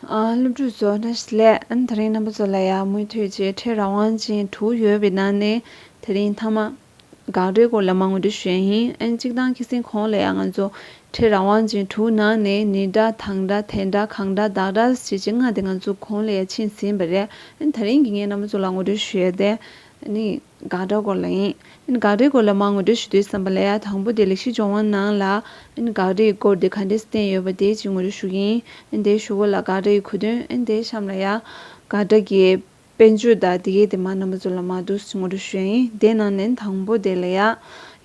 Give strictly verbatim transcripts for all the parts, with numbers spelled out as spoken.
ཨ། སློབ་ཕྲུག་ཚོ་བཀྲ་ཤིས་བདེ་ལེགས། ཨ་ནི་དེ་རིང་རྣམ་པ་ཚོ་ལ་ཡང་མུ་མཐུད་ཀྱི་ཕྲད་རང་དབང་ཅན་དྲུག་ཡོད་པའི་ནང་ནས་དེ་རིང་མཐའ་མ་དགག་སྒྲའི་སྐོར་ལ་མར་ངོ་སྤྲོད་ཞུ་ཡ་ཡིན། ཨ་ནི་སྤྱིར་བཏང་ཁ་སང་གོང་ལ་ཡང་ང་ཚོ་ཕྲད་རང་དབང་ཅན་དྲུག་ནང་ནས་ནི་སྒྲ་དང་སྒྲ་དེ་སྒྲ་གང་སྒྲ་བདག་སྒྲ་ཞེས་བྱས་ལྔ་དེ་ང་ཚོ་གོང་ལ་ཡང་ཕྱིན་ཟིན་པ་རེད། ཨ་ནི་དེ་རིང་གི་ངས་རྣམ་པ་ཚོ་ལ་ངོ་སྤྲོད་ཞུ་ཡ་དེ་ཨ་ནི། དགག་སྒྲ་སྐོར་ལ་ཡིན། ཨ་ནི་དགག་སྒྲའི་སྐོར་ལ་མར་ངོ་སྤྲོད་ཞུ་དུས་ཙམ་པ་ལ་ཡ། དང་པོ་དེ་ལེགས་བཤད་ལྗོན་དབང་ནང་ལ་ཨ་ནི་དགག་སྒྲའི་སྐོར་དེ་ག་འདྲས་བསྟན་ཡོད་པ་དེ་ཅིག་ངོ་སྤྲོད་ཞུ་གི་ཡིན། ཨ་ནི་དེའི་གཞུག་གུ་ལ་དགག་སྒྲའི་གོ་དོན། ཨ་ནི་དེའི་གཤམ་ལ་ཡ་དགག་སྒྲ་གི་དཔེར་བརྗོད་དང་དེ་གའི་དེ་མར་རྣམ་པ་ཚོ་ལ་མར་འདུག་སེ་ངོ་སྤྲོད་ཞུ་ཡ་ཡིན། དེ་ནང་ནས་དང་པོ་དེ་ལ་ཡ།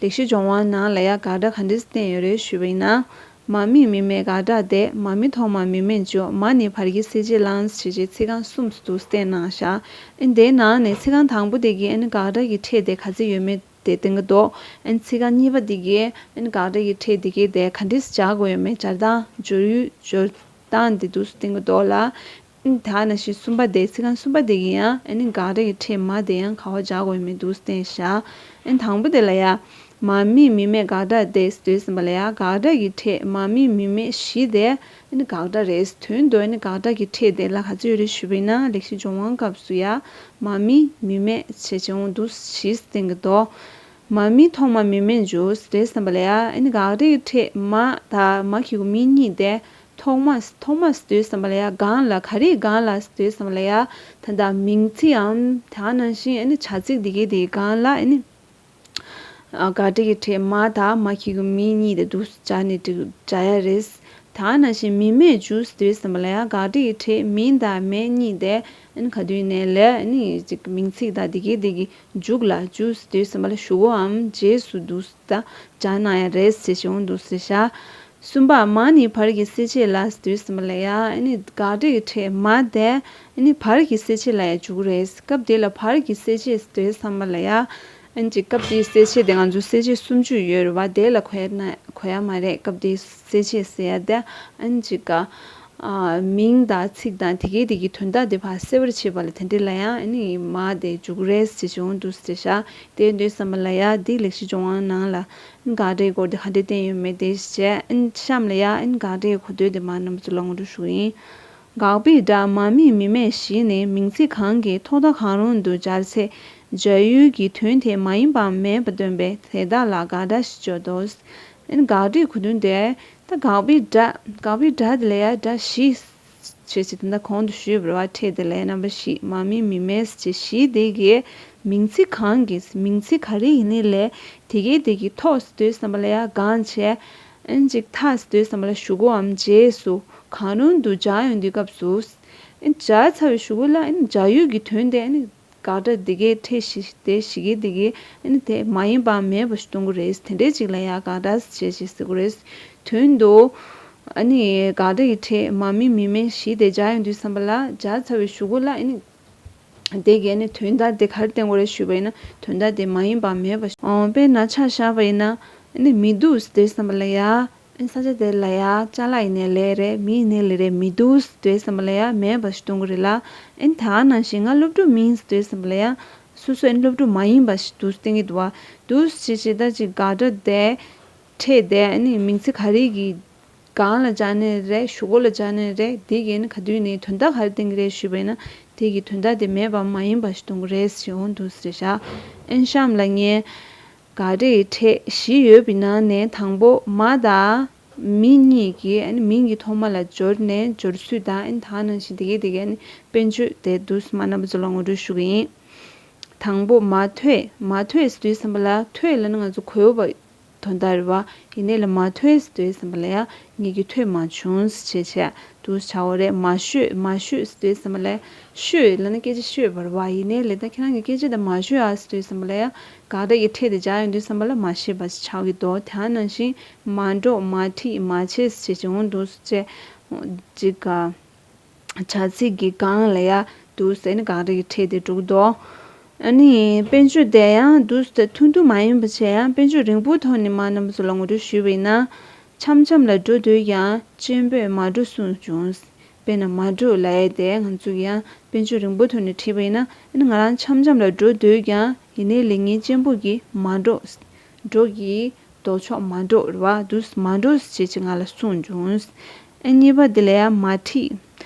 ལེགས་བཤད་ལྗོན་དབང་ནང་ལ་ཡ་དགག་སྒྲ་ག་འདྲས་བསྟན་ཡོད་རེད་ཞུས་པ་ཡིན་ན། མ་མིག་མིག་མེད་དགག་སྒྲ་སྟེ། མ་མིག་ཐོག་མ་མིག་མེད་འཇུག་མ་ནི་བར་གྱི་གསལ་བྱེད་ལའང་ཞེས་བྱའི་ཚིག་རྐང་གསུམ་དུ་བསྟན་གནང་བཞག་ཨ་ནི་དེའི་ནང་ནས་ཚིག་རྐང་དང་པོ་དེ་གིས་ཨ་ནི་དགག་སྒྲ་གི་ཕྲད་དེ་ག་ཚོད་ཡོད་མེད་དེ་བསྟན་གྱི་འདུག་ཨ་ནི་ཚིག་རྐང་གཉིས་པ་དེ་གིས་ཨ་ནི་དགག་སྒྲ་གི་ཕྲད་དེ་གའི་དེ་ག་འདྲས་སྦྱར་དགོས་ཡོད་མེད། སྦྱར་སྟངས། སྦྱོར་ཡུལ། སྦྱོར་སྟངས་དེ་འདུག་སེ་བསྟན་གྱི་འདུག་ལ། ཨ་ནི་དེ་ནང་བཞིན་གསུམ་པ་དེ། ཚིག་རྐང་གསུམ་པ་དེ་གིས་ཡང་ཨ་ནི་དགག་སྒྲ་གི་ཕྲད་མ་དེ་ཡང་ག་པར་སྦྱར་དགོས་ཡོད་མེད་འདུག་སེ་བསྟན་བཞག་ཨ་ནི་དང་པོ་དེ་ལ་ཡ། མ་མིག་མིག་མེད་དགག་སྒྲ་སྟེ་ཟེར་དུས་ཙམ་པ་ལ་ཡ། དགག་སྒྲ་གི་ཕྲད་མ་མིག་མིག་མེད་བཞི་དེ་ཨ་ནི་དགག་སྒྲ་རེད། དོན་དུ་ཨ་ནི་དགག་སྒྲ་གི་ཕྲད་དེ་ལ་ག་ཚོད་ཡོད་རེད་ཞུས་པ་ཡིན་ན། ལེགས་བཤད་ལྗོན་དབང་སྐབས་སུ་ཡ། མ་མིག་མིག་མེད་བྱས་བྱས་འོང་འདུག་བཞི་བསྟན་གྱི་འདུག་མ་མིག་ཐོག་མ་མིག་མེད་འཇུག་ཟེར་དུས་ཙམ་པ་ལ་ཡ། ཨ་ནི་དགག་སྒྲ་གི་ཕྲད་མ་དང་མ་གི་གུ་མིག་གཉིས་དེ། ཐོག་མ། ཐོག་མ་ཟེར་དུས་ཙམ་པ་ལ་ཡ། སྒང་ལ། ག་རེའི་སྒང་ལ་ཟེར་དུས་ཙམ་པ་ལ་ཡ། ད་ལྟ་མིང་ཚིག་གམ་དེ་ནང་བཞིན་ཨ་ནི་བྱ་ཚིག་འདི་གའི་དེའི་སྒང་ལ་ཨ་ནི། ཨ། དགག་སྒྲ་གི་ཕྲད་མ་དང་མ་གི་གུ་མིག་གཉིས་དེ་འདུག་སྦྱར་ནས་འགྲིག་སྦྱར་ཡ་རེད། དེ་ནང་བཞིན་མིག་མེད་འཇུག་ཟེར་དུས་ཙམ་པ་ལ་ཡ། དགག་སྒྲ་གི་ཕྲད་མིང་དང་མེད་གཉིས་དེ་ཨ་ནི་ག་དུས་ནས་ལས་ཨ་ནི་ཅིག་མིང་ཚིག་དང་འདི་གའི་དེ་གི་མཇུག་ལ། མཇུག་ཟེར་དུས་ཙམ་པ་ལ་གཞུག་གུའམ་རྗེས་སུ་འདུག་ད་སྦྱར་གནང་ཡ་རེད་ཟེར་བྱུང་འདུག་ཟེར་བཞག་གསུམ་པ། མ་ནི་བར་གྱི་གསལ་བྱེད་ལ་ཟེར་དུས་ཙམ་པ་ལ་ཡ། ཨ་ནི་དགག་སྒྲ་གི་ཕྲད་མ་དེ་ཨ་ནི་བར་གྱི་གསལ་བྱེད་ལ་ཡ་འཇུག་གི་རེད། སྐབས་དེ་ལ་བར་གྱི་གསལ་བྱེད་ཟེར་དུས་ཙམ་པ་ལ་ཡ། ཨ་ནི་ཅིག་སྐབས་དེའི་གསལ་བྱེད་དེ་ང་ཚོ་གསལ་བྱེད་སུམ་ཅུ་ཡོད་རེད་བ། དེ་ལ་གོ་ཡ་ན་གོ་ཡ་མ་རེད། སྐབས་དེའི་གསལ་བྱེད་ཟེར་ཡ་དེ་ཨ་ནི་ཅིག་ག་ཨ། མིང་དང་ཚིག་དང་དེ་གའི་དེ་གི་དོན་དག་དེ་ཕར་གསལ་བར་བྱེད་པ་ལ་དེ་འདྲ་ལ་ཡང་ཨ་ནི་མ་དེ་འཇུག་རེད་ཟེར་བྱུང་འདུག་ཟེར་བཞག་དེ་འདྲའི་བསམ་པ་ལ་ཡ། འདི་ལེགས་བཤད་ལྗོན་དབང་ནང་ལ་ཨ་ནི་དགག་སྒྲའི་སྐོར་དེ་ག་འདྲས་བསྟན་ཡོད་མེད་དེ་བྱས། ཨ་ནི་གཤམ་ལ་ཡ་ཨ་ནི་དགག་སྒྲའི་གོ་དོན་དེ་མར་རྣམ་པ་ཚོ་ལ་ངོ་སྤྲོད་ཞུ་གི་ཡིན། དགག་པའི་སྒྲ་མ་མིག་མིག་མེད་བཞི་ནི་མིང་ཚིག་གང་གི་ཐོག་མཐའ་གང་རུང་དུ་སྦྱར་ཚེ། སྦྱར་ཡུལ་གྱི་དོན་དེ་མ་ཡིན་པ་མེད་པ་སྟོན་པས་དེ་དག་ལ་དགག་སྒྲ་ཞེས་བརྗོད་དོ། ཨ་ནི་དགག་སྒྲའི་གོ་དོན་དེ། ད་དགག་པའི་སྒྲ། དགག་པའི་སྒྲ་དེ་ལ་ཡ་སྒྲ་བཞི་ཞེས་བྱས་ད་ལྟ་གོང་དུ་ཞུས་པ་རེད་བ། ཕྲད་དེ་ལ་ཡ་རྣམ་པ་བཞི། མ་མིག་མིག་མེད་ཅེས་བཞི་དེ་གའི་མིང་ཚིག་གང་གི། མིང་ཚིག་ག་རེ་ཡིན་ནའི་ལས་དེ་གའི་དེ་གི་ཐོག་ཟེར་དུས་ཙམ་པ་ལ་ཡ་སྒང་བྱས། ཨ་ནི་ཅིག་མཐའ་ཟེར་དུས་ཙམ་པ་ལ་གཞུག་གུའམ་རྗེས་སུ་གང་རུང་དུ་སྦྱར་ཡོང་དུས་སྐབས་སུ། ཨ་ནི་སྦྱར་ཚར་བའི་གཞུག་གུ་ལ་ཨ་ནི་སྦྱར་ཡུལ་གྱི་དོན་དེ་ཨ་ནི། དགག་སྒྲ་འདི་གའི་ཕྲད་བཞི་དེ་བཞི་གི་འདི་གའི་ཨ་ནི་དེ་མ་ཡིན་པ་མེད་པ་ཞིག་སྟོན་གྱི་རེད། དེ་འདྲའི་ཅིག་ལ་ཡ་དགག་སྒྲ་ཞེས་ཞེས་ཟེར་གྱི་རེད། དོན་དུ་ཨ་ནི་དགག་སྒྲ་ཡི་ཕྲད་མ་མིག་མིག་མེད་བཞི་དེ་སྦྱར་ཡོང་དུས་ཙམ་པ་ལ། སྦྱར་ཚར་བའི་གཞུག་གུ་ལ་ཨ་ནི་དེ་གའི་ཨ་ནི་དོན་དག་དེ་ག་རེ་སྟོན་གྱི་རེད་ཞུས་པ་ཡིན་ན། དོན་དག་དེ་མ་ཡིན་པ་མེད་པ་ཞིག་ཨང་། དཔེར་ན་ཆ་བཞག་པ་ཡིན་ན། ཨ་ནི་མི་འདུག་ཟེར་དུས་ཙམ་པ་ལ་ཡ། ཨ་ནི་ས་ཆ་དེ་ལ་ཡ་ཅ་ལག་ཡིན་ནའི་ལས་རེད། མི་ཡིན་ནའི་ལས་རེད། མི་འདུག་ཟེར་དུས་ཙམ་པ་ལ་ཡ་མེད་པ་ཞིག་སྟོན་གྱི་རེད་ལ། ཨ་ནི་དེ་ནང་བཞིན་ང་སློབ་ཕྲུག་མིན་ཟེར་དུས་ཙམ་པ་ལ་ཡ། སོ་སོ་ཨ་ནི་སློབ་ཕྲུག་མ་ཡིན་པ་ཞིག་འདུག་སྟོན་གྱི་འདུག་བ། འདུག་ཅེས་བྱས་ད་ཅིག་དགག་སྒྲ་དེ། ཕྲད་དེ་ཨ་ནི་མིང་ཚིག་ག་རེ་གི་སྒང་ལ་སྦྱར་ནའི་རེད། གཞུག་གུ་ལ་སྦྱར་ནའི་རེད། དེ་གི་ཨ་ནི་ག་དུས་ནས་དོན་དག་ག་རེ་སྟོན་གྱི་རེད་ཞུས་པ་ཡིན་ན། དེ་གི་དོན་དག་དེ་མེད་པ་མ་ཡིན་པ་ཞིག་སྟོན་གྱི་རེད་ཞེས་འོང་འདུག་ཟེར་བཞག་ཨ་ནི་གཤམ་ལ་ངས། དགག་སྒྲའི་ཕྲད་བཞི་ཡོད་པའི་ནང་ནས་དང་པོ་མ་དང་མི་གཉིས་ཀྱིས་ཨ་ནི་མིང་གི་ཐོག་མ་ལ་སྦྱོར་ནས། སྦྱོར་ཚུལ་དང་ཨ་ནི་དེ་ནང་བཞིན་དེ་གའི་དེ་གའི་ཨ་ནི་དཔེར་བརྗོད་དེ་འདུག་སེ་མར་རྣམ་པ་ཚོ་ལ་ངོ་སྤྲོད་ཞུ་གི་ཡིན། དང་པོ་མ་ཐོས། མ་ཐོས་ཟེར་དུས་ཙམ་པ་ལ། ཐོས་ལབ་ན་ང་ཚོ་གོ་བ་དོན་དག་རེད་བ། ཡིན་ནའི་ལས་མ་ཐོས་ཟེར་དུས་ཙམ་པ་ལ་ཡ། ངེད་ཀྱིས་ཐོས་མ་བྱུང་ཟེར་བྱས་བྱས་འདུག་སེ་བྱ་བ་རེད། མ་ཤོད། མ་ཤོད་ཟེར་དུས་ཙམ་པ་ལ། ཤོད་ལབ་ན་སྐད་ཆ་ཤོད་པ་རེད་བ། ཡིན་ནའི་ལས་ད་ཁྱེད་རང་གི་སྐད་ཆ་དེ་མ་ཤོད་ཨ་ཟེར་དུས་ཙམ་པ་ལ་ཡ། དགག་སྒྲ་གི་ཕྲད་དེ་སྦྱར་ཡོང་དུས་ཙམ་པ་ལ་མ་ཤེས་པ་ཞིག་ཆགས་ཀྱི་འདུག་དེ་ནང་བཞིན་མ་འགྲོ། མ་ཁྲིད། མ་བྱེད་ཟེར་བྱས་འོང་འདུག་སེ་བྱས། ཅིག་ག་བྱ་ཚིག་གི་སྒང་ལ་ཡ་འདུག་སེ་ནི་དགག་སྒྲ་གི་ཕྲད་དེ་འགྲོ་གི་འདུག་ཨ་ནི་དཔེར་བརྗོད་དེ་ཡང་འདུག་སེ་ཐུང་ཐུང་མ་ཡིན་པ་བྱས། ཡང་དཔེར་བརྗོད་རིང་པོའི་ཐོག་ནས་མར་རྣམ་པ་ཚོ་ལ་ངོ་སྤྲོད་ཞུས་པ་ཡིན་ན། འཆམ་འཆམ་ལ་འགྲོ་འདོད་ཀྱང་གཅེན་པོས་མ་འགྲོ་གསུངས་བྱུང་། དཔེར་ན་མ་འགྲོ་ལབ་ཡས་དེ་ང་ཚོ་གིས་ཡང་དཔེར་བརྗོད་རིང་པོའི་ཐོག་ནས་བྲིས་པ་ཡིན་ན། ཨ་ནི་ང་རང་འཆམ་འཆམ་ལ་འགྲོ་འདོད་ཀྱང་། ཡིན་ནའི་ལས་ངའི་གཅེན་པོ་གིས་མ་འགྲོ། འགྲོ་གི་ལྡོག་ཕྱོགས་མ་འགྲོ་རེད་བ། འདུག་སེ་མ་འགྲོ་ཟེར་བྱས་ང་ལ་གསུངས་བྱུང་། ཨ་གཉིས་པ་དེ་ལ་ཡང་མ་ཁྲིད།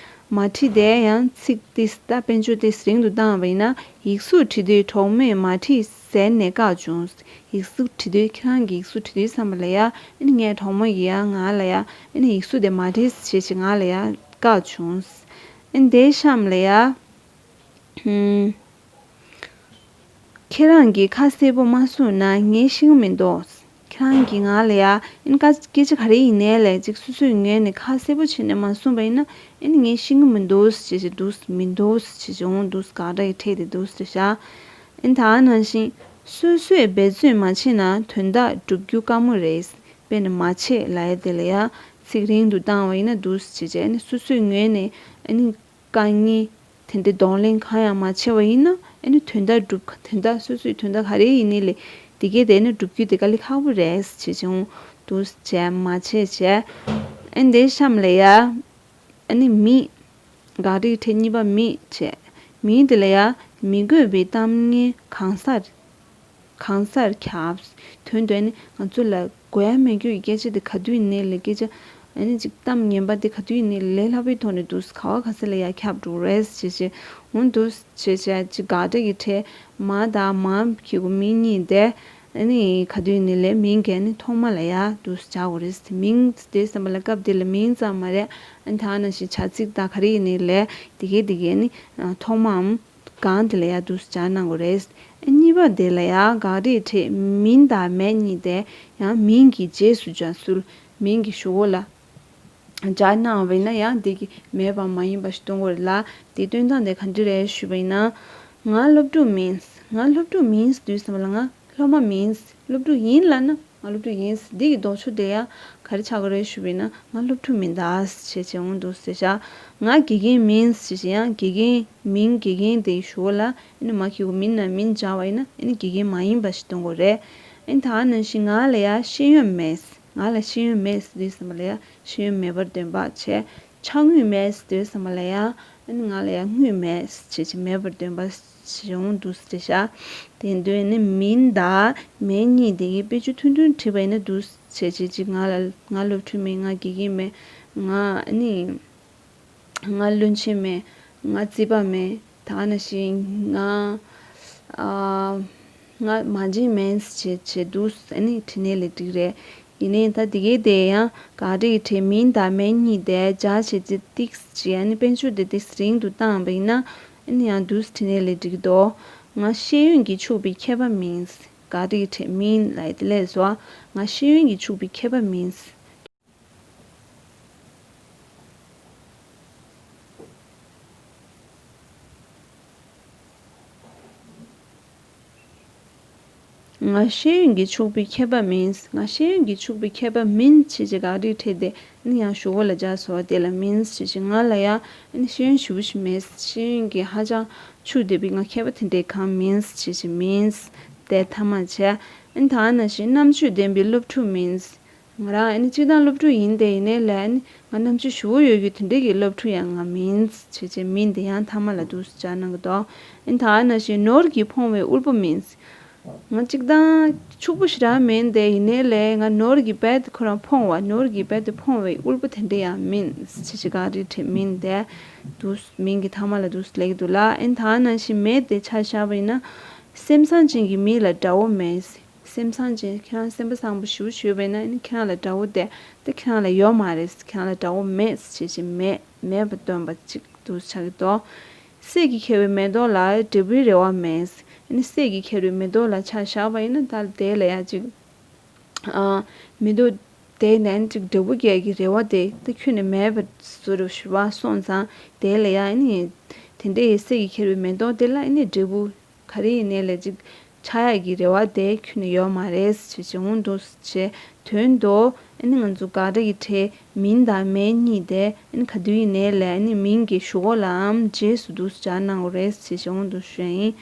མ་བྲིས་དེ་ཡང་ཚིག་ཏིས་ད་དཔལ་འབྱོར་ཏིས་རིང་དུ་བཏང་བ་ཡིན་ན་ཡིག་གཟུགས་བྲིས་དུས་གྲོགས་མོས་མ་བྲིས་ཟེར་ནས་བཀག་བྱུང་། ཡིག་གཟུགས་བྲིས་དུས་ཁྱེད་རང་གི་ཡིག་གཟུགས་བྲིས་དུས་བསམ་པ་ལ་ཡ་ཨ་ནི་ངའི་གྲོགས་མོ་ཡིས་ཡ་ང་ལ་ཡ་ཨ་ནི་ཡིག་གཟུགས་དེ་མ་བྲིས་ཞེས་ཞེས་ང་ལ་ཡ་བཀག་བྱུང་། ཨ་ནི་དེའི་གཤམ་ལ་ཡ། ཧུམ། ཁྱེད་རང་གིས་ཁ་གསལ་པོ་མ་གསུངས་ན་ངས་ཤེས་ཀྱི་མི་འདུག་ཁྱེད་རང་གིས་ང་ལ་ཡ་ཨ་ནི་སྐད་ཆ་ག་རེ་ཡིན་ནའི་ལས་ཅིག་སོ་སོའི་ངོས་ནས་ཁ་གསལ་པོ་བྱས་ནས་མ་གསུངས་པ་ཡིན་ན་ཨ་ནི་ངས་ཤེས་ཀྱི་མི་འདུག་ཞེས་ཞེས་འདུག་མི་འདུག་ཞེས་ཞེས་འོང་འདུག་དགག་སྒྲ་ཡི་ཕྲད་དེ་འདུག་ཟེར་ཤག་ཨ་ནི་ད་ནང་བཞིན་སོ་སོས་འབད་རྩོལ་མ་བྱས་ན་དོན་དག་འགྲུབ་རྒྱུ་དཀའ་མོ་རེད། དཔེར་ན་མ་བྱེད་ལབ་ཡ་དེ་ལ་ཡ་ཚིག་རིང་དུ་བཏང་བ་ཡིན་ན་འདུག་ཞེས་བྱས་ཨ་ནི་སོ་སོའི་ངོས་ནས་ཨ་ནི། དཀའ་ངལ་དེ་འདྲའི་གདོང་ལེན་གང་ཡང་མ་བྱས་པ་ཡིན་ན་ཨ་ནི་དོན་དག་སྒྲུབ་དོན་དག་སོ་སོའི་དོན་དག་ག་རེ་ཡིན་ནའི་ལས་དེ་གའི་དེ་ནི་སྒྲུབ་རྒྱུ་དེ་དཀའ་ལས་ཁག་པོ་རེད་ཟེར་བྱས་འོང་འདུག་བྱས་མ་བྱས་བྱས། ཨ་ནི་དེའི་གཤམ་ལ་ཡ་ཨ་ནི་མི་དགག་སྒྲའི་ཕྲད་གཉིས་པ་མི་བྱས། མི་དེ་ལ་ཡ་མི་དགོས་པའི་གཏམ་ངན་གང་སར། གང་སར་ཁྱབ། དོན་དུ་ནི་ང་ཚོ་ལ་དགོས་ཡ་མེད་རྒྱུ་ཡི་སྐད་ཆ་དེ་ག་དུས་ཡིན་ནའི་ལས་སྐད་ཆ་ཨ་ནི་ཅིག་གཏམ་ངན་པ་དེ་ག་དུས་ཡིན་ནའི་ལས་སླ་པོའི་ཐོག་ནས་འདུག་ག་བ་ག་ས་ལ་ཡ་ཁྱབ་འགྲོ་རེད་ཞེས་ཞེས་འོང་འདུག་ཞེས་ཞེས་ཅིག་དགག་སྒྲ་གི་ཕྲད་མ་དང་མ་གི་གུ་མིང་གཉིས་དེ་ཨ་ནི་ག་དུས་ཡིན་ནའི་ལས་མིང་གི་ཨ་ནི་ཐོག་མ་ལ་ཡ་འདུག་བྱ་དགོས་རེད། མིང་དེ་བསམ་པ་ལ་སྐབས་དེ་ལ་མིང་ཙམ་མ་རེད། ཨ་ནི་ད་ནང་བཞིན་བྱ་ཚིག་དང་ག་རེ་ཡིན་ནའི་ལས་དེ་གའི་དེ་གའི་ཨ་ནི་ཐོག་མའམ། གང་དེ་ལ་ཡང་འདུག་སེ་སྦྱར་གནང་དགོས་རེད། གཉིས་པ་དེ་ལ་ཡང་དགག་སྒྲའི་ཕྲད་མིན་དང་མེད་གཉིས་དེ་ཡང་མིན་གྱི་རྗེས་སུ་སྦྱར་སྲོལ། མིན་གྱི་གཞུག་གུ་ལ་སྦྱར་གནང་བ་ཡིན་ན་ཡང་དེ་གི་མེད་པ་མ་ཡིན་པ་ཞིག་སྟོན་དགོས་རེད་ལ། དེ་སྟོན་སྟངས་དེ་ག་འདྲ་རེད་ཞུས་པ་ཡིན་ན། ང་སློབ་ཕྲུག་མིན། ང་སློབ་ཕྲུག་མིན་དུས་ཙམ་པ་ལ་ང་སློབ་མ་མིན། སློབ་ཕྲུག་ཡིན་ལབ་ན་ང་སློབ་ཕྲུག་ཡིན། འདི་གི་ལྡོག་ཕྱོགས་དེ་ཡང་ག་རེ་ཆགས་ཀྱི་རེད་ཞུས་པ་ཡིན་ན་ང་སློབ་ཕྲུག་མིན་ད་ཞེས་བྱས་འོང་འདུག་ཟེར་བཞག་ང་དགེ་རྒན་མིན་ཞེས་བྱས་ཡང་དགེ་རྒན་མིན། དགེ་རྒན་དེ་ཞུ་བ་ལ་ཨ་ནི་མ་གི་གུ་མིན་ན་མིན་སྦྱར་བ་ཡིན་ན་ཨ་ནི་དགེ་རྒན་མ་ཡིན་པ་ཞིག་སྟོན་དགོས་རེད། ཨ་ནི་ད་ནང་བཞིན་ང་ལ་ཡང་ཤེས་ཡོན་མེད། ང་ལ་ཤེས་ཡོན་མེད་ཟེར་དུས་ཙམ་པ་ལ་ཡང་ཤེས་ཡོན་མེད་པར་འདོན་པ་བྱས། ཕྱག་དངུལ་མེད་ཟེར་དུས་ཙམ་པ་ལ་ཡང་ཨ་ནི་ང་ལ་ཡང་དངུལ་མེད་ཟེར་བྱས་མེད་པར་འདོན་པ་ཞིག་འོང་འདུག་ཟེར་བཞག་དེ་དུས་ནི་མིན་དང་མེད་གཉིས་དེ་གའི་དཔེ་ཆ་ཐུང་ཐུང་བྲིས་པ་ཡིན་ན་འདུག་ཟེར་བྱས་ཅིག་ང་ལ་ང་སློབ་ཕྲུག་མིན། ང་དགེ་རྒན་མིན། ང་ཨ་ནི་ང་བློན་ཆེན་མིན། ང་རྩིས་པ་མིན། ད་ནང་བཞིན་ང་ཨ་ང་མ་བྱན་མིན་ཞེས་བྱས་འདུག་ཨ་ནི་བྲིས་ནའི་ལས་འགྲིག་རེད། ཡིན་ནའི་ད་འདི་གའི་དེ་ཡང་དགག་སྒྲའི་ཕྲད་མིན་དང་མེད་གཉིས་དེ་སྦྱར་བྱས་ཏེ་ཏིག་ཅིག་ཨ་ནི་དཔེ་ཆ་དེ་ཏིག་རིང་དུ་བཏང་བ་ཡིན་ན་ཨ་ནི་ཡང་འདུག་བྲིས་ནའི་ལས་འགྲིག་འདུག་ང་ཤེས་ཡོན་གྱིས་ཕྱུག་པའི་མཁས་པ་མིན། དགག་སྒྲའི་ཕྲད་མིན་ལབ་ཡ་དེ་ལས་སོ། ང་ཤེས་ཡོན་གྱིས་ཕྱུག་པའི་མཁས་པ་མིན། ང་ཤེས་ཡོན་གྱིས་ཕྱུག་པའི་མཁས་པ་མིན། ང་ཤེས་ཡོན་གྱིས་ཕྱུག་པའི་མཁས་པ་མིན་ཞེས་བྱས་དགག་སྒྲའི་ཕྲད་དེ་ནི་ཡང་གཞུག་གུ་ལ་སྦྱར་སོང་བ་དེ་ལ་མིན་ཞེས་བྱས། ང་ལ་ཡང་ཤེས་ཡོན་ཞེ་པོ་ཞིག་མེད། ཤེས་ཡོན་གྱིས་ཧ་ཅང་ཕྱུག་བསྡད་པའི་ང་མཁས་པ་དེ་འདྲའི་གང་མིན་ཞེས་བྱས་མིན། དེ་ཐ་མ་བྱས། ད་ནང་བཞིན་རྣམ་དཔྱོད་ལྡན་པའི་སློབ་ཕྲུག་མིན། ང་རང་ཨ་ནི་སྤྱིར་བཏང་སློབ་ཕྲུག་ཡིན་དེ་ཡིན་ནའི་ལས་ཨ་ནི་ང་རྣམ་དཔྱོད་ཞེ་པོ་ཡོད་རྒྱུ་དེ་འདྲའི་གི་སློབ་ཕྲུག་ཡང་ང་མིན་བྱས་བྱས་མིན་དེ་ཡང་ཐ་མ་ལ་འདུག་སེ་སྦྱར་གནང་གི་འདུག་ཨ་ནི་ད་ནང་བཞིན་ནོར་གྱིས་ཕོངས་པའི་དབུལ་པོ་མིན། ང་སྤྱིར་བཏང་ཕྱུག་པོ་ཞེ་དྲག་མིན་དེ་ཡིན་ནའི་ལས་ང་ནོར་གྱིས་རྦད་དེ་ཁོ་རང་ཕོངས་པ། ནོར་གྱིས་རྦད་དེ་ཕོངས་པའི་དབུལ་པོ་དེ་འདྲ་ཡང་མིན་བྱས་བྱས་དགག་སྒྲའི་ཕྲད་མིན་དེ་འདུག་མིན་གྱི་ཐ་མ་ལ་འདུག་སེ་སླེབས་ཀྱི་འདུག་ལ། ཨ་ནི་ད་ནང་བཞིན་མེད་དེ་ཆ་བཞག་པ་ཡིན་ན་སེམས་བཟང་ཅན་གྱི་མི་ལ་དགྲ་བོ་མེད། སེམས་བཟང་ཅན་ཁྱེད་རང་སེམས་པ་བཟང་པོ་ཞེ་པོ་ཞིག་ཡོད་པ་ཡིན་ན་ཨ་ནི་ཁྱེད་རང་ལ་དགྲ་བོ་དེ་དེ་ཁྱེད་རང་ལ་ཡོད་མ་རེད། ཁྱེད་རང་ལ་དགྲ་བོ་མེད་ཅེས་ཅེས་མེད་མེད་པ་སྟོན་པ་ཅིག་ཏུ་ཆགས་ཀྱི་འདུག་གསེར་གྱིས་ཁྱེར་བའི་མེ་ཏོག་ལ་འབྲས་བུའི་རེ་བ་མེད། ཨ་ནི་གསེར་གྱིས་ཁྱེར་བའི་མེ་ཏོག་ལ་ཆ་བཞག་པ་ཡིན་ན་ད་དེ་ལ་ཡ་ཅིག་ཨ་མེ་ཏོག་དེ་ནས་ཅིག་འབྲས་བུ་རྒྱས་ཀྱི་རེ་བ་དེ་ད་ཁྱོན་ནས་མེད་པ་བཟོ་འདྲ་ཞུ་བ་སོང་ཙང་དེ་ལ་ཡ་ཨ་ནི་དེ་འདྲའི་གསེར་གྱིས་ཁྱེར་བའི་མེ་ཏོག་དེ་ལ་ཨ་ནི་འབྲས་བུ། ག་རེ་ཡིན་ནའི་ལས་ཅིག་ཆགས་ཡག་གི་རེ་བ་དེ་ཁྱོན་ནས་ཡོད་མ་རེད་ཅེས་བྱས་འོང་འདུག་ཅེས་དོན་དུ་ཨ་ནི་ང་ཚོ་དགག་སྒྲ་གི་ཕྲད་མིན་དང་མེད་གཉིས་དེ་ཨ་ནི་ག་དུས་ཡིན་ནའི་ལས་ཨ་ནི་མིན་གྱི་གཞུག་གུ་ལའམ་རྗེས་སུ་འདུག་སྦྱར་གནང་དགོས་རེད་ཅེས་བྱས་འོང་འདུག་ཞུ་ཡ་ཡིན།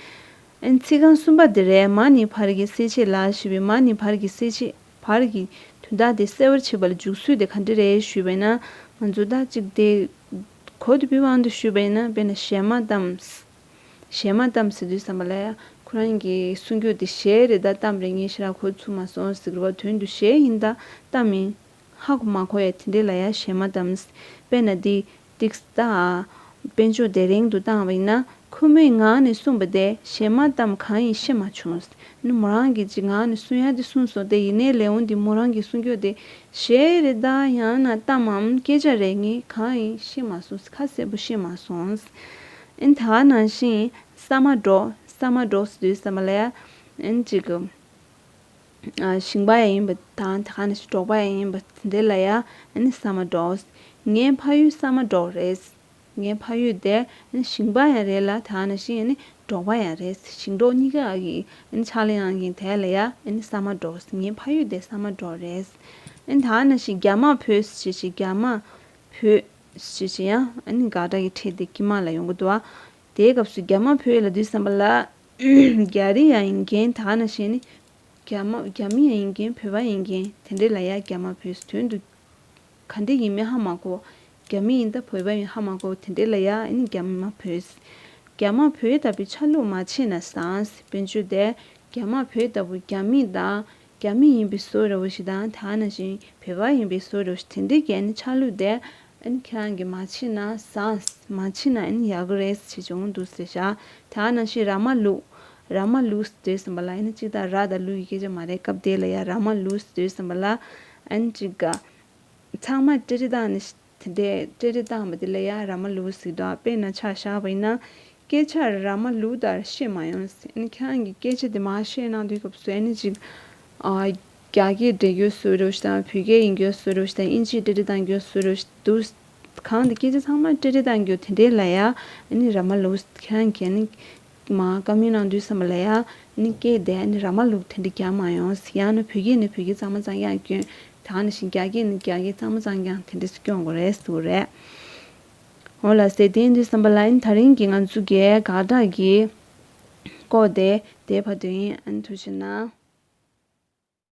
ཨ་ནི་ཚིག་རྐང་གསུམ་པ་དེ་རེད། མ་ནི་བར་གྱི་གསལ་བྱེད་ལ་ཞེས་པའི་མ་ནི་བར་གྱི་གསལ་བྱེད་བར་གྱི་དོན་དག་དེ་གསལ་བར་བྱེད་པ་ལ་འཇུག་ཚུལ་དེ་ག་འདྲ་རེད་ཞུས་པ་ཡིན་ན་ང་ཚོ་ད་ཅིག་དེ་གོ་བདེ་པོའི་དབང་དུ་ཞུས་པ་ཡིན་ན་དཔེར་ན་གཞས་མ་བཏང་། གཞས་མ་བཏང་ཟེར་དུས་ཙམ་པ་ལ་ཡ་ཁོ་རང་གི་གསུང་རྒྱུ་དེ་གཞས་རེད་ད་བཏང་རེད། ངས་ཞེ་དྲག་གོ་ཚུགས་མ་སོང་ཟེར་བ་དོན་དུ་གཞས་ཡིན་ད་བཏང་མིན་ཧ་གོ་མ་གོ་ཡ་དེ་འདྲས་ལ་ཡ་གཞས་མ་བཏང་། དཔེར་ན་འདི་ ཅིག་ལྟ། དཔལ་འབྱོར་དེ་རིང་དུ་བཏང་བ་ཡིན་ན། ཁོ་མོའི་ངག་ནས་གསུངས་པ་དེ་གཞན་མ་གཏམ་གང་ཡིན་ཤེས་མ་བྱུང་། ནི་མོ་རང་གིས་ཅིག་ངག་ནས་གསུང་ཡ་དེ་གསུངས་སོང་སྟེ། ཡིན་ནའི་ལས་འོང་དེ་མོ་རང་གིས་གསུང་རྒྱུ་དེ་གཞས་རེད་ད། ཡང་ན་གཏམ་མམ་སྐད་ཆ་རེད། ངས་གང་ཡིན་ཤེས་མ་སོང་། ཁ་གསལ་པོ་ཤེས་མ་སོང་། ཨན་ད་ག་ནང་བཞིན་ས་མ་འབྲོག་ས་མ་འབྲོག་ཟེར་དུས་ཙམ་པ་ལ་ཡ། ཨན་ཅིག་གི་ཨ་ཞིང་པ་ཡང་ཡིན་པ་དང་། ད་ག་ནང་བཞིན་འབྲོག་པ་ཡང་ཡིན་པ་དེ་འདྲ་ལ་ཡ། ཨ་ནི་ས་མ་འབྲོག་ངའི་ཕ་ཡུལ་ས་མ་འབྲོག་རེད། ངའི་ཕ་ཡུལ་དེ་ཨ་ནི་ཞིང་པ་ཡང་རེད་ལ། ད་ག་ནང་བཞིན་ཨ་ནི་འབྲོག་པ་ཡང་རེད། ཞིང་འབྲོག་གཉིས་ཀ་གི་ཨ་ནི་ཕྱག་ལས་གནང་མཁན་དེ་ལ་ཡ། ཨ་ནི་ས་མ་འབྲོག་ངའི་ཕ་ཡུལ་དེ་ས་མ་འབྲོག་རེད། ཨ་ནི་ད་ག་ནང་བཞིན་རྒྱ་དམག་བོད་ཟེར་བྱས། རྒྱ་དམག་བོད་ཟེར་བྱས་ཡང་ཨ་ནི་དགག་སྒྲ་གི་ཕྲད་དེ་དཀྱིལ་མ་ལ་ཡོང་གི་འདུག་བ། དེའི་སྐབས་སུ་རྒྱ་དམག་བོད་ལབ་དུས་ཙམ་པ་ལ། རྒྱ་རིགས་ཡང་ཡིན་མཁན། ད་ག་ནང་བཞིན་ནི་རྒྱ་དམག་རྒྱ་མི་ཡང་ཡིན་མཁན། བོད་པ་ཡིན་མཁན་དེ་འདྲ་ལ་ཡ་རྒྱ་དམག་བོད་ཟེར། དོན་དུ་ག་འདྲ་ཡིན་མིན་ཧ་མ་གོ། རྒྱ་མི་ཡིན་ད་བོད་པ་ཡིན་ཧ་མ་གོ། དེ་འདྲ་ལ་ཡ་ཨ་ནི་རྒྱ་དམག་བོད། རྒྱ་དམག་བོད་ལྟ་བུའི་ཆ་ལུགས་མ་ཕྱེ་ན་བཟང་། དཔལ་འབྱོར་དེ་རྒྱ་དམག་བོད་ལྟ་བུ་རྒྱ་མི་དང་། རྒྱ་མི་ཡིན་པའི་བཟོ་འདྲ་བོ་ཞིག་དང་། ད་ག་ནང་བཞིན་བོད་པ་ཡིན་པའི་བཟོ་འདྲ་བོ་ཞིག་དེ་འདྲའི་གི་ཨ་ནི་ཆ་ལུགས་དེ་ཨ་ནི་ཁྱེད་རང་གིས་མ་ཕྱེ་ན་བཟང་། མ་ཕྱེ་ན་ཨ་ནི་ཡག་གི་རེད་ཟེར་བྱུང་འདུག་ཟེར་བཞག་ད་ག་ནང་བཞིན་ར་མ་ལུག་ར་མ་ལུག་ཟེར་དུས་ཙམ་པ་ལ། ཨ་ནི་ཅིག་ད་ར་དང་ལུག་གི་སྐད་ཆ་མ་རེད། སྐབས་དེ་ལ་ཡ་ར་མ་ལུག་ཟེར་དུས་ཙམ་པ་ལ་ཨ་ནི་ཅིག་ག་ཚང་མ་ཀྲེ་ཀྲེ་བཏང་ནས་དེ་འདྲའི་ཀྲེ་ཀྲེ་བཏང་བ་དེ་ལ་ཡ་ར་མ་ལུག་ཟེར་འདུག་དཔེར་ན་ཆ་བཞག་པ་ཡིན་ན། སྐད་ཆ་ར་མ་ལུག་ལྟར་བཤད་མ་ཡོང་ཟེར། ཨ་ནི་ཁྱེད་རང་གིས་སྐད་ཆ་དེ་མར་བཤད་གནང་དུས་སྐབས་སུ་ཨ་ནི་ཅིག་ཨ་རྒྱ་སྐད་འདྲེ་རྒྱུ་བཟོ་འདྲ་བོ་ཞིག་དང་། བོད་སྐད་ཡིན་རྒྱུ་བཟོ་འདྲ་བོ་ཞིག་དང་། དབྱིན་ཇི་ཀྲེ་ཀྲེ་བཏང་རྒྱུ་བཟོ་འདྲ་བོ་ཞིག་འདུག་གང་དེ་སྐད་ཆ་ཚང་མ་ཀྲེ་ཀྲེ་བཏང་རྒྱུ་དེ་འདྲའི་ལ་ཡ་ཨ་ནི་ར་མ་ལུག་ཁྱེད་རང་གིས་ཨ་ནི་མར་བཀའ་མོལ་གནང་དུས་ཙམ་པ་ལ་ཡ། ཨ་ནི་སྐད་དེ་ཨ་ནི་ར་མ་ལུག་དེ་འདྲ་རྒྱག་མ་ཡོང་ཟེར། ཡང་ན་བོད་སྐད་ནི་བོད་སྐད་གཙང་མ་གཙང་རྐྱང་སྐྱོན། ད་ག་ནང་བཞིན་རྒྱ་སྐད་ནི་རྒྱ་སྐད་གཙང་མ་གཙང་རྐྱང་དེ་འདྲ་སྐྱོན་དགོས་རེད་ཟེར་གྱི་རེད། འོ་ལགས་སེ། དེ་ཡིན་དུས་ཙམ་པ་ལ་ཨ་ནི་ད་རིང་གི་ང་ཚོ་གི་དགག་སྒྲ་གི་སྐོར་དེ་དེ་བར་དུ་ཡིན། ཨ་ནི་ཐུགས་རྗེ་གནང་།